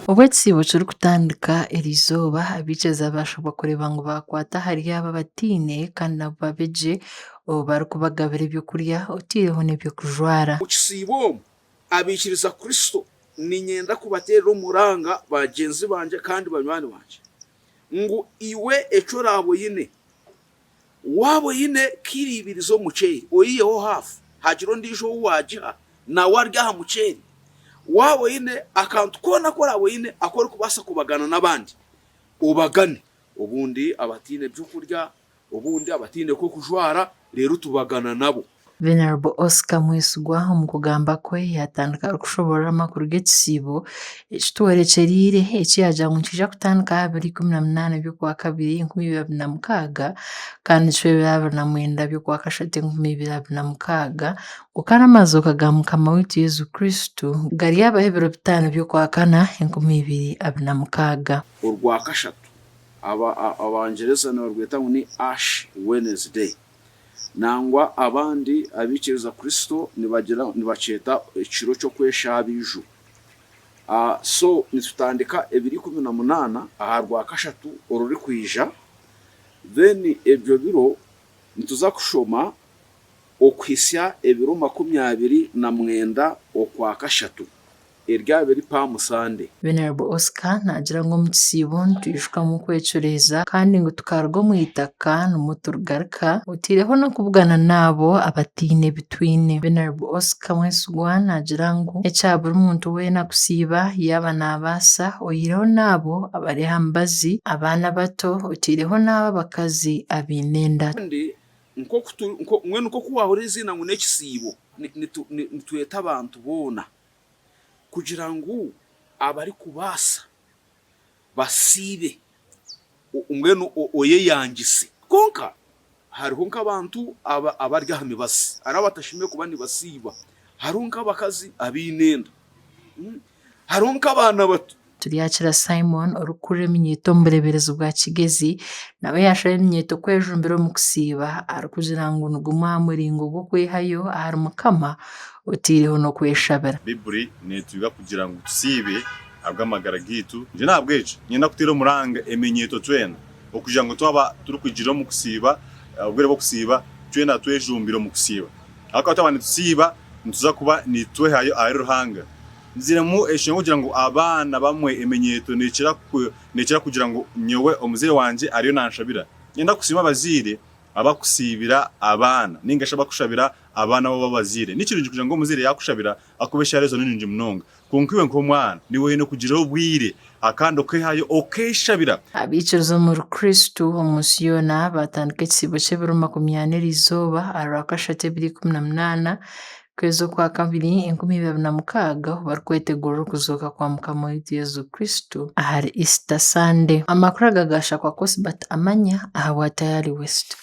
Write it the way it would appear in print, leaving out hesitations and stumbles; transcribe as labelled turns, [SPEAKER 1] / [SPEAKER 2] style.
[SPEAKER 1] Obu ekisiibo kirikutandika eriizooba, abaikiriza baashabwa kureeba ngu baakwata ahari abo abataine kandi nabo babe gye obu barikubagabira ebyokurya otaireho n'eby'okujwara.
[SPEAKER 2] Omu kisiibo omu, abaikiriza Kristo niinyenda kubateerera omuranga bagyenzi bangye kandi banywani bangye ngu iwe eki oraabe oine, Waaba oine kiiro ibiri z'omuceeri, oiheho haafu, haagira ondiijo ou waagiha, nawe arye aha muceeri. Waaba oine akantu koona aku oraabe oine aku orikubaasa kubagana n'abandi, obagane. Obundi abataine by'okurya, obundi abataine k'okujwara, reero tubagana nabo.
[SPEAKER 1] Venerable Oscar Mwesigwa omu kugamba kwe yaatandika arikushoboorora amakuru g'ekisiibo eki tworekyereire eki yaagira ngu nikiija kutandika aha biro 18 by'Okwakabiri 2026 kandi kihwe ebiro 29 by'Okwakashatu 2026 ngu kandi amazooka ga Mukama waitu Yesu Kristo garyabaho ebiro bitaano by'Okwakana 2026.
[SPEAKER 2] Orwakashatu, Abangyereza nibarweta ngu ni Ash Wednesday. Nangwa abandi abaikiriza Kristo nibagira nibakyeta ekiro ky'okweshaaba eiju. So nitutandika ebiro 18 aha Rwakashatu orurikwija, then ebyo biro nituza kushoma okuhitsya ebiro 29 Okwakashatu. Eryaba eri Palm Sunday.
[SPEAKER 1] Venerable Oscar naagira ngu omu kisiibo nitwijukamu okwecureeza kandi ngu tukaruga omu itaka nimwo turigaruka otaireho n'okubugana n'abo abataine ebi twine. Venerable Oscar Mwesigwa naagira ngu n'ekya buri muntu weena kusiiba yaaba naabaasa oihireho n'abo abari aha mibazi, abaana abato otaireho n'abo abakazi abaine enda.
[SPEAKER 2] Kandi nk'oku tu, mbwenu nk'oku waahurira eiziina ngu n'ekisiibo, nitweta abantu boona kugira ngu abarikubaasa basiibe, mbwenu oyeyangise. Kwonka hariho nk'abantu abari aha mibazi, hariho abatashemereire kuba nibasiiba, hariho nk'abakazi abaine enda, hariho nk'abaana bato.
[SPEAKER 1] Turyakira Simon orikukurira eminyeeto omu bureeberezi bwa Kigezi nawe yaashaba eminyeeto kwejumbira omu kusiiba arikugira ngu nigumwe aha muringo gw'okwehayo ahari Mukama otaireho n'okweshabira.
[SPEAKER 3] Baiburi netuhiga kugira ngu tusiibe ahabw'amagara gaitu. Nyowe n'ahabw'ekyo niinyenda kuteera omuranga eminyeeto twena okugira ngu twaba turikugira omu kusiiba, obwire bw'okusiiba, twena twejumbire omu kusiiba. Ahabw'okuba twaba nitusiiba nituza kuba nitwehayo ahari Ruhanga. Nziremu enshonga kugira ngu abaana bamwe eminyeeto neekira neekira kugira ngu nyowe omuzaire wangye ariyo naanshabira. Niinyenda kusiima abazaire abakusiibira abaana nainga shi abakushabira abaana baabo abazaire. Ni kirungi kugira ngu omuzaire yaakushabira ahakuba eshaara ezo ni nungi munonga. Kwonka iwe nk'omwana niiwe oine kugira obwire kandi okeehayo okeeshabira.
[SPEAKER 1] Abaikiriza omuri Kristo omu nsi yoona baatandika ekisiibo ky'ebiro 40 eriizooba aha Rwakashatu ebiro 18 Okwezi Okwakabiri 2006 obu barikwetegurira okuzooka kwa Mukama waitu Yesu Kristo ahari Easter Sunday. Amakuru aga gaashakwa Cosbert Amanya ahabwa Tayari West.